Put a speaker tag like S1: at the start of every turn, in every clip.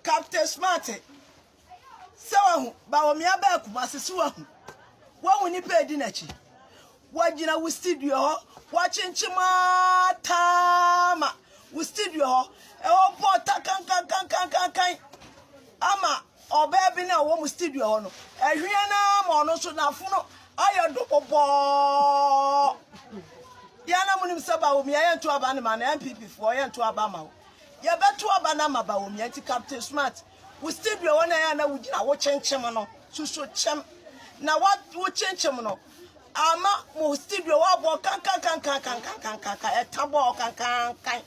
S1: Captain Smart, sɛ wahu Bawumia baa Kumasi, so wahu? Wahu nipa edi n'akyi. Wagyina wo studio hɔ, wakyenkyem ara taama wo studio hɔ. Ɛhɔ bɔ ta kankankankankan ama ɔbaa bi na ɔwɔ mu studio hɔ no. Ɛhwea no ara ma ɔno nso n'afono ayɛ do bɔbɔɔ. Yɛn na munim sɛ Bawumia yɛnto aba no ma no, NPP foɔ yɛnto aba ma wo. Yɛbɛto aba no ama Bawumia nti Captain Smart, wo studio hɔ na ɛyɛ a na wogyina wo kyenkyem no, susu kyem na wa wo kyenkyem no ama mo studio hɔ abɔ kankankankankankankankan ɛta bɔɔ kankankan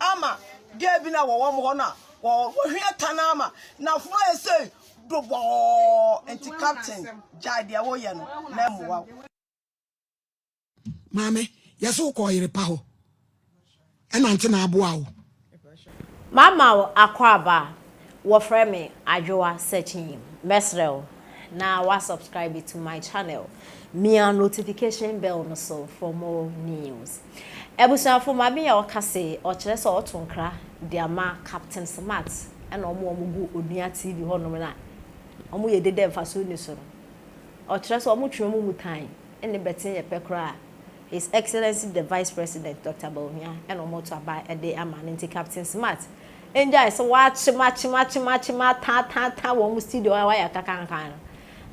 S1: ama girl bi na wɔwɔ mo hɔ no a wɔhwɛ ta no ama na fo ayɛ sɛ dobɔɔ nti Captain gyae deɛ woyɛ no na ɛmmoa wo.
S2: Maame, yɛse wokɔ ɔyere pa hɔ ɛna nte na aboa wo.
S3: Mama wo akwaaba, wɔfrɛ me Adwoa Sekyim, mɛsrɛ wo na wa subscribe to my channel, mia notification bell no so for more news. Abusuafo, maame yi a ɔka se ɔkyerɛ sɛ ɔto nkra de ama Captain Smart ɛna ɔmo a ɔmo gu Onua TV hɔnom no a ɔmo yɛ dede a mfaso nni so no, ɔkyerɛ sɛ ɔmo twe ɔmo mu tan. ne bɛten yɛ pɛ koraa His Excellency the Vice President Doctor Bawumia na wɔn reto aba de ama no nti Captain Smart ngyae sɛ wakyem akyem akyem akyem atan atan atan wɔn studio a wayɛ kakankan no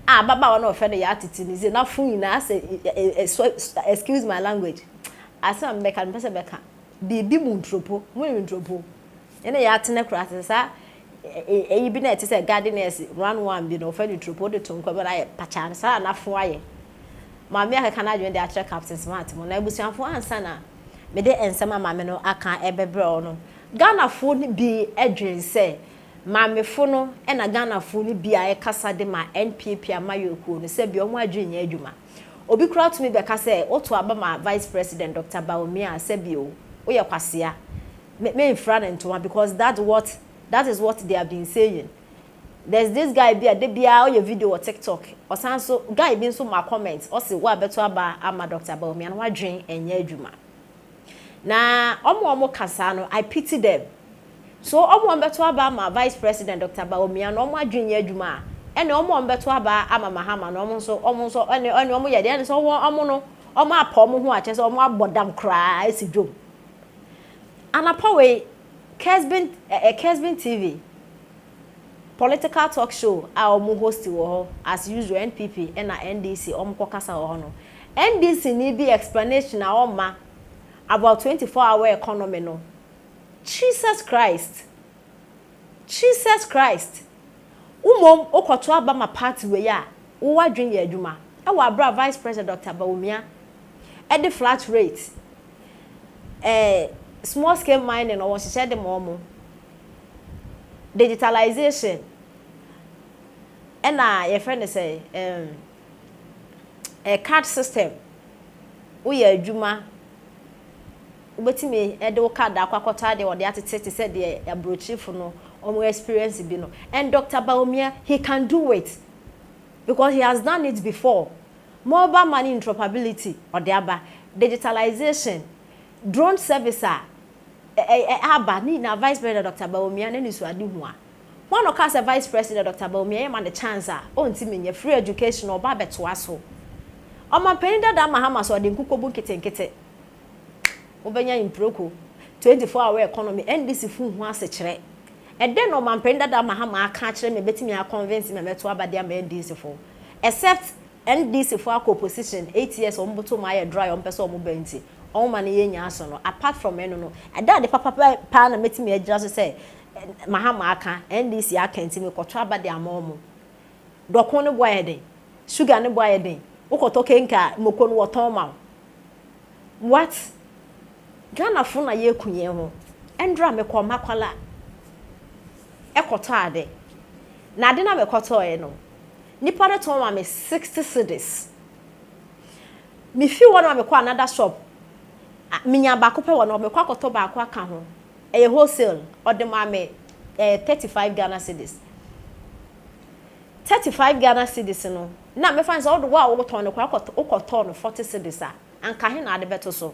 S3: a ababaawa no ɔfɛ no yɛ atete ne se n'afo nyinaa sɛ excuse my language asɛm a mebɛka no mepɛ sɛ bɛka biribi mu nturopo mu nturopo Ɛna yɛatena kura ase saa eyi bi na ɛte sɛ gardeners run one bi no wɔfrɛ no turopo wode to nkwa mu na ayɛ pakyaa no saa na n'afo ayɛ. Maame akeka n'adwene de akyerɛ Captain Smart mu na abusuafo ansa na mede nsɛm a maame no aka ɛbɛbrɛ wo no Ghanafoɔ no bi dwen sɛ maamefo no na Ghanafoɔ no bi a ɛkasa de ma NPP amayɔkuo no sɛ bia wɔn adwene nyɛ adwuma. Obi koraa tumi bɛka sɛ woto aba ma Vice President Doctor Bawumia a sɛbi o woyɛ kwasea. Me me nfira no ntoma because that what that is what they have been saying there's this guy bi a da biara ɔyɛ video wɔ tiktok ɔsan so guy bi nso ma comment ɔse wo a bɛto aba ama Doctor Bawumia no wadwen ɛnyɛ adwuma na ɔmo a ɔmo ka saa no I pity them so ɔmo a ɔmo bɛto aba ama vice president Doctor Bawumia no ɔmo adwen nyɛ adwuma a ɛne ɔmo a ɔmo bɛto aba ama Mahama no ɔmo nso ɔmo nso ɛne ɛne ɔmo yɛ deɛ ɛne sɛ ɔmo ɔmo no ɔmo apɔ ɔmo ho akyɛ sɛ ɔmo abɔ dam koraa esi dwom. Anapa wei, Kesbin eh, Kesbin TV, political talk show a wɔn host wɔ hɔ as usual NPP ɛna NDC wɔn kɔ kasa wɔ hɔ no. NDC ni bi explanation a ɔma about 24 hour economy no. Jesus Christ! Jesus Christ! Wo mmom wokɔto aba ma party wei a, wo w'adwene yɛ adwuma. Ɛwɔ abere a Vice President Doctor Bawumia ɛde flat rate eh, small scale mining ɔwɔ nhyehyɛɛ de ma wɔn, digitalization ɛna yɛfrɛ no sɛ eh, eh, card system, woyɛ adwuma wobɛtumi de wo card akɔ akɔtɔ adeɛ wɔde atete te sɛ deɛ aburokyirifo no wɔn experience bi no. And Dr. Bawumia, he can do it because he has done it before. Mobile money interoperability ɔde aba, digitalization, drone service a aba ne nyinaa Vice President Doctor Bawumia n'anisuadehu a hwan na ɔkaa sɛ Vice President Doctor Bawumia yɛma no chance a ɔntumi nyɛ, free education ɔba abɛtoa so. Ɔmanpanin dada Mahama sɛ ɔde nkukobu nketenkete wobɛnya mproko, 24 hour economy, NDC fo nhu asekyerɛ. Ɛdɛn na ɔmanpanin dada Mahama aka akyerɛ me a ɛbɛtumi a convince me a mɛto aba de ama NDC fo except NDC foɔ akɔ opposition 8 years, wɔn boto mu ayɛ dry, wɔn pɛ sɛ wɔn ba nti wɔn ma no yɛ nyaa so no. Apart from ɛno no, ɛda ade papa paa na mɛtumi agyina so sɛ Mahama aka, NDC aka nti mekɔtɔ aba de ama wɔn. Dɔko no bo ayɛ den, sugar no bo ayɛ den, wokɔtɔ kenka a moko no wɔtɔn ma wo. What? Ghanafo na yɛku yɛn ho. Ɛndra mekɔ Makwala ɛkɔtɔ ade na ade na mekɔtɔɛ no, nipa no tɔn ma me 60 cedis. Mefi hɔ no ma mekɔ another shop, menya baako pɛ wɔ no, mekɔ akɔtɔ baako aka ho, ɛyɛ wholesale, ɔde ma me 35 Ghana cedis. 35 Ghana cedis no na mefa sɛ wode wo a wotɔn no kora wokɔtɔɔ no 40 cedis a anka he na ade bɛto so.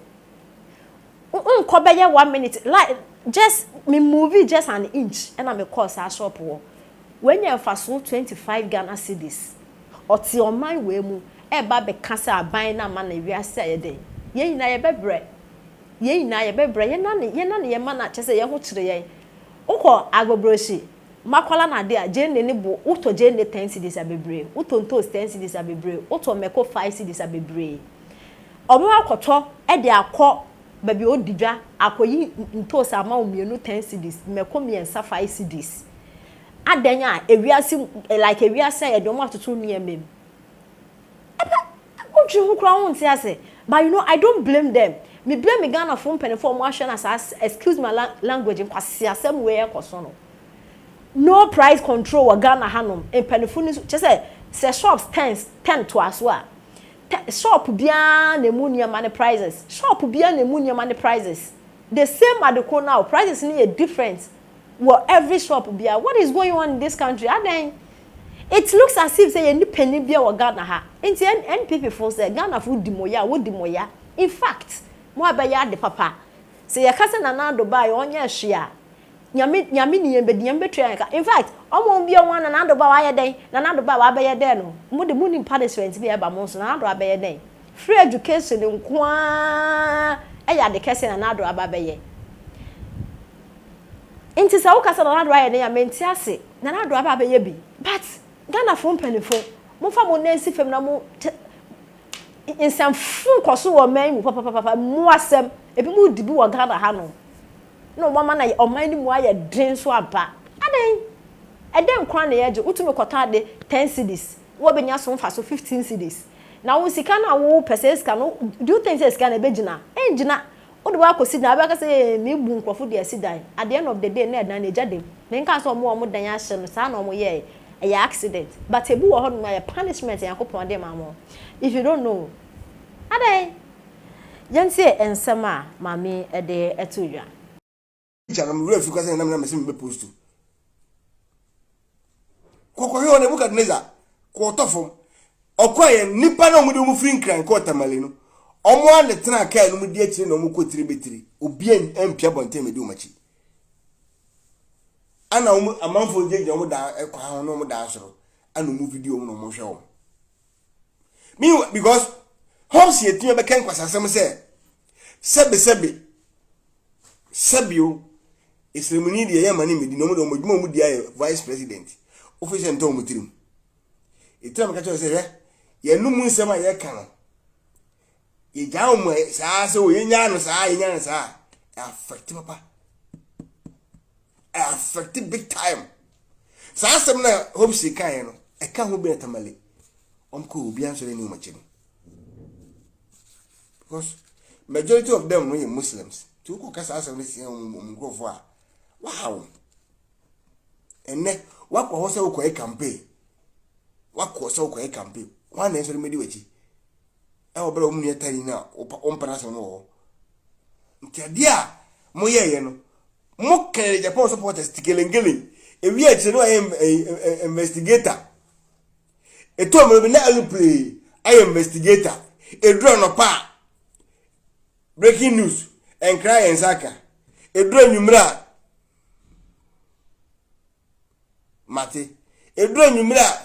S3: Nkɔ bɛyɛ one minute like just me move just an inch ɛna me kɔɔ saa shop hɔ. Wanya mfasoɔ 25 Ghana cedis. Ɔte ɔman wei mu ɛreba abɛka sɛ aban no ama no wiase ayɛ den. Yɛn nyinaa yɛbɛbrɛ. Yɛn nyinaa yɛbɛbrɛ. Yɛn na yɛn na yɛma no kyerɛ sɛ yɛn ho kyere yɛn. Wokɔ Agbogbloshie, Makola na ade a, gyeene ne bo, wotɔ gyeene 10 cedis a bebree, wotɔ ntoos 10 cedis a bebree, wotɔ mako 5 cedis a bebree. Ɔbɛba akɔtɔ de akɔ baabi a ɔdi dwa akɔyi ntoos ama wo mmienu 10 cedis, mako mmiɛnsa 5 cedis. Adɛn a ewiase like ewiase a yɛde wɔn atoto nneɛma mu. Ɛbɛ wodwene ho koraa wonte ase. But you know I don't blame them. Me blame Ghanafoɔ mpanimfoɔ a wɔahwɛ na saa, excuse my language, nkwaseasɛm wei ɛkɔ so no. No price control wɔ Ghana hanom. Mpanimfoɔ no kyerɛ sɛ sɛ shops 10 toa so a, shop biara na emu nneɛma ne prices. Shop biara na emu nneɛma ne prices. The same adeko now prices no yɛ different wɔ every shop biara. What is going on in this country? Adan it looks as if sɛ yɛn ni panyin bi wɔ Ghana ha. Nti NPP fo sɛ Ghana fo di mo ya, wodi mo ya. In fact, mo abɛyɛ ade papa. Sɛ yɛka sɛ Nana Addo baa yɛ ɔnyɛ hwee a, Nyame Nyame ni yɛn bɛdi, Nyame bɛtua yɛn ka. In fact, ɔmo bi ɔmo Nana Addo ba wayɛ dɛn, Nana Addo ba wabɛyɛ dɛn no, mo de mo nim punishment bi ɛba mo nso. Nana Addo abɛyɛ dɛn? Free education nkoaa ɛyɛ ade kɛse Nana Addo aba bɛyɛ. Nti sɛ woka sɛ Nana Addo ayɛ dɛn a, mente ase. Nana Addo aba abɛyɛ bi, but Ghanafoɔ mpanimfoɔ, momfa mo nan si fam na mo nsɛmfo nkɔ so wɔ ɔman mu papapapa. Mu asɛm ebi mu di bi wɔ Ghana ha no na wɔn ama na ɔman no mu ayɛ den so ampa. Adan ɛdɛn kwan na yɛgye wotumi kɔtɔ ade 10 cedis, wɔbɛnya so mfa so 15 cedis na wo sika no a wo pɛ sɛ sika no, do you think sɛ sika no ɛbɛgyina? Ɛngyina. Wode wakɔsi dan, wobɛka sɛ ee mebu nkurɔfo de asi dan. At the end of the day na ɛdan no agya dam. Menka sɛ ɔmo a ɔmo dan ahyɛ no saa na ɔmo yɛɛ, ɛyɛ accident, but ebi wɔ hɔnom a yɛ punishment Nyankopɔn de ma mo if you don't know. Adan yɛntie nsɛm a maame ɛde ɛto dwa.
S4: Picture no mewura fi kwasɛ nam na mɛsɛ mebɛ post kɔkɔhwɛ wɔ Nebukadnezar kɔɔtɔ fam ɔkɔ yɛ nipa na ɔmo de ɔmo firi Nkran kɔɔ Tamale no, ɔmo a ne tena kaa no mu di akyire na ɔmo kɔ tiri betiri, obi ampia bɔnten mɛ di ɔmo akyi ana ɔmo amanfoɔ gyinagyina ɔmo dan ɛkwan ho na ɔmo dan soro ana ɔmo video ɔmo na ɔmo hwɛ wɔn. Meanwhile, because homes yɛ tumi bɛka nkwasasɛm sɛ sɛbesɛbe sɛbio esremuni deɛ yɛ ma ne medi na ɔmo de ɔmo adwuma ɔmo di ayɛ vice president ofi sɛ ntɔn ɔmo tirim etira mi ka kyerɛ sɛ hwɛ, yɛn num nsɛm a yɛka no, yɛgyaa wɔn saa sɛ o yɛnyaa no saa, yɛnyaa no saa, affect papa, affect big time. Saa asɛm na Hope si kan yɛ no ɛka ho bi na Tamale wɔn kɔ obi ansɔre ne wɔn akyi no, because majority of them no yɛ Muslims. Tí wokɔ kasa asɛm no sia wɔn nkurɔfoɔ a waha wɔn. Ɛnɛ wakɔ hɔ sɛ wokɔyɛ campaign, wakɔ sɛ wokɔyɛ campaign wɔn a na nsɔre mɛdi w'akyi ɛwɔ bɛrɛ wɔn nua tari na wɔn mpɛ n'asɛm no wɔ hɔ. Nti adeɛ a moyɛɛyɛ no, mo kɛnɛ Japan supporters ti kelengele ewi akyire no ayɛ investigator etu ɔmo bi na aeroplane ayɛ investigator eduru anɔpa a breaking news nkran yɛn nsa aka, eduru anwummerɛ a mate, eduru anwummerɛ a